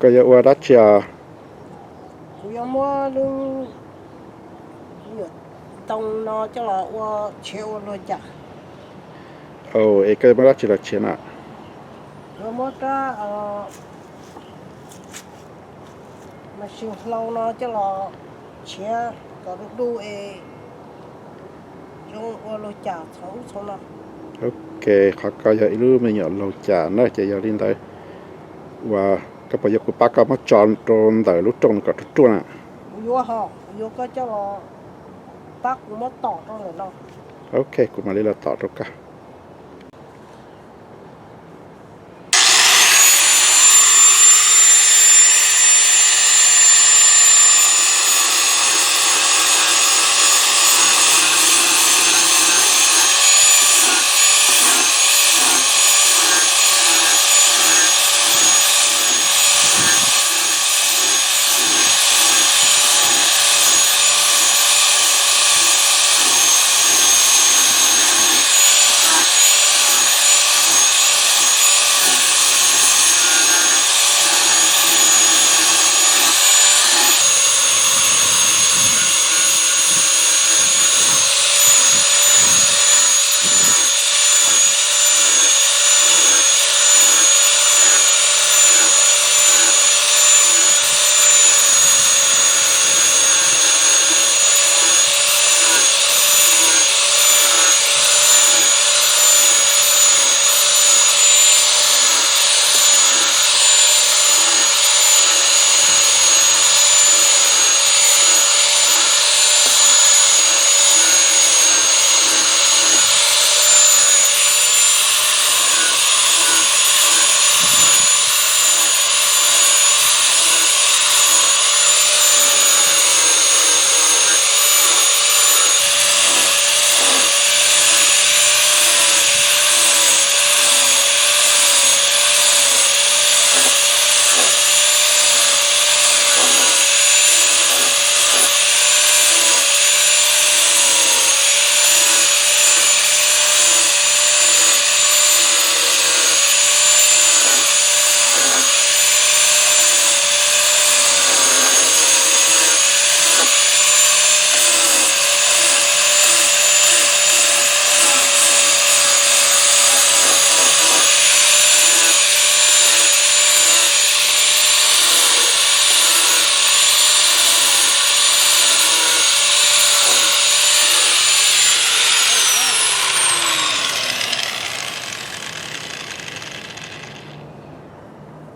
Koj yuav ua dab tsi os? Kuv yuav muab lub nyuam ntoo no coj los ua, tshiav ua luag cas. Es koj yuav muab dab tsi los tshiav na? Yuav muab rab mas sis hlau no coj los tshiav kom du du es zoo ua luag cas txhoov ub txhoov no. Ok, qhov ko yog ib lub me nyuam laug cas na, ces yog li ntawd uas koj puas yuav kuv pab koj muab tso rau ntawm lub rooj kom ruaj ruaj na? Kuv yuav, ho kuv yuav koj coj los pab kuv muab tom rau ntawm no. Ok, kuv mam li los tom rau koj.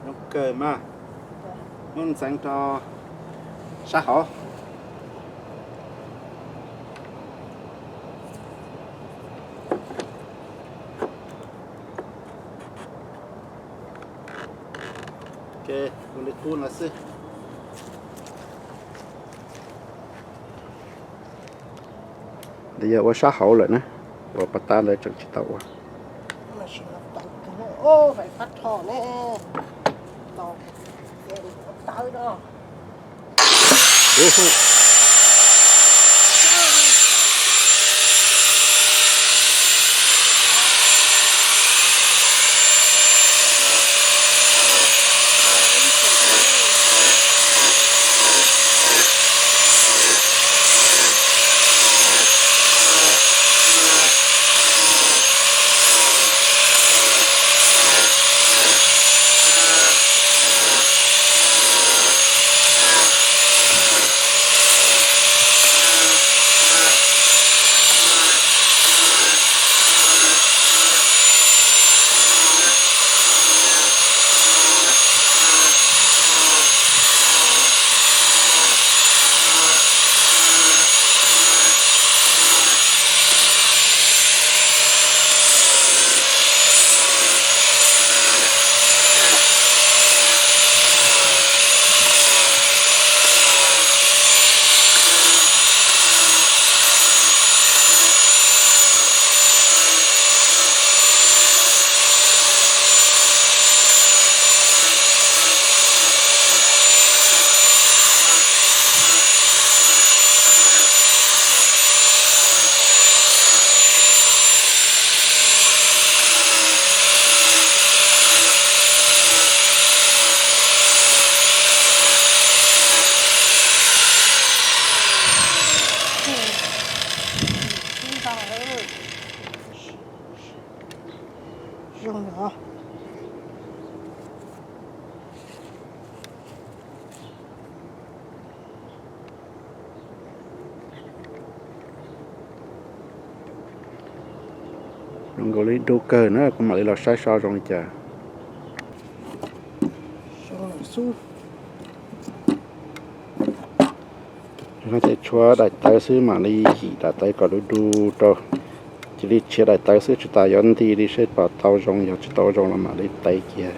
Zoo kawg mas, muab ntxeev rau sab hauv. Ua li qub no xwb. Nws yog ua sab hauv lawm na, ua pas tab ntawd tseem tsis tau ua. Nkaus li dub kawg na, kuv mam li los saib so zoo li cas. No ces tshuav daim tawv xwb, mam li yim daim tawv kom du du rau. Cia li tshiav daim tawv xwb, tsis tas yuav nti li seb puas tau zoo, yog tsis tau zoo los mam li taiv kiag.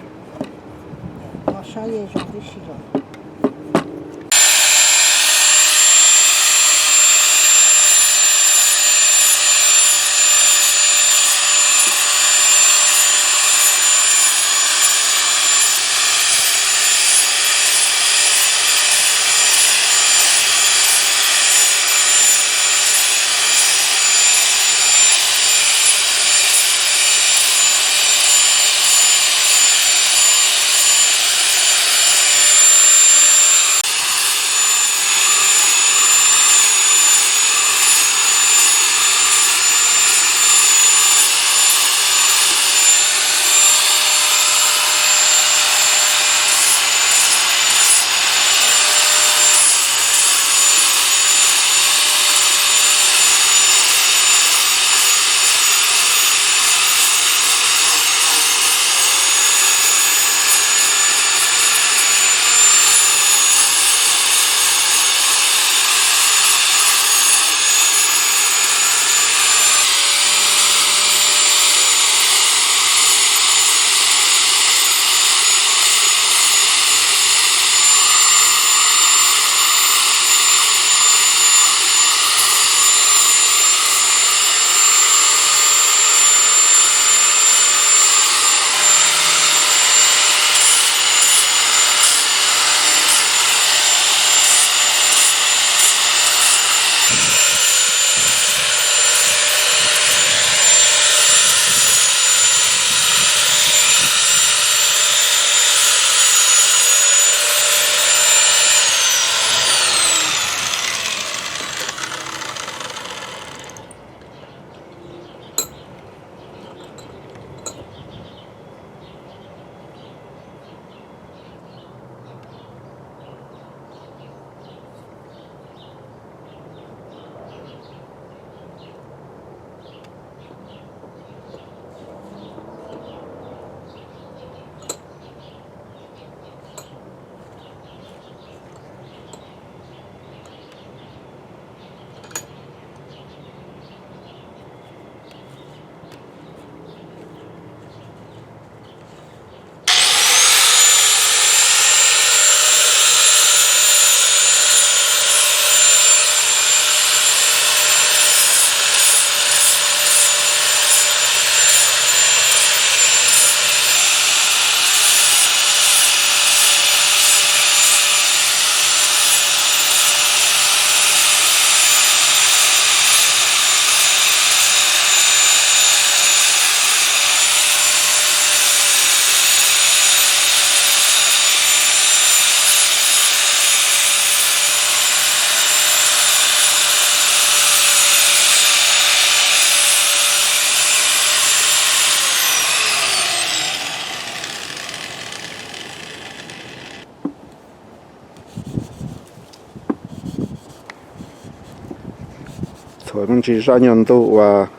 Txhuam me ntsis zaj nyuag ntu uas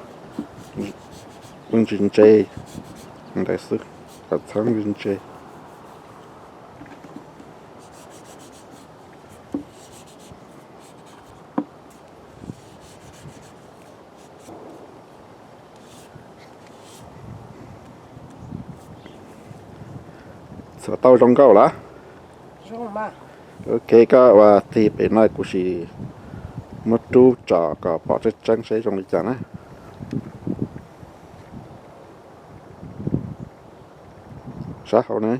me ntsis ntse ntawd xwb, kom txhob ntse. Txhuam tau zoo nkauj lawm. Ok, koj ua tig pem no kuv sim muab rub tsom kom pom tseeb tseeb seb zoo li cas na. Sab hauv ne.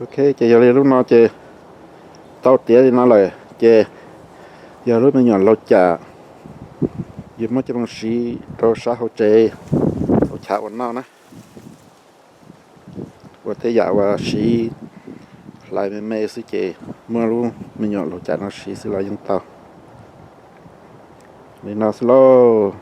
Ok, ces yog li lub no ces tau tiav li no lawm ces yog lub me nyuam laug cam, yus muab coj mus siv rau sab hauv tsev, ua chav ua noj na. Ua tej yam uas siv hlais me me xwb ces muab lub me nyuam laug cam no siv xwb los yeej tau. Li no xwb lauj.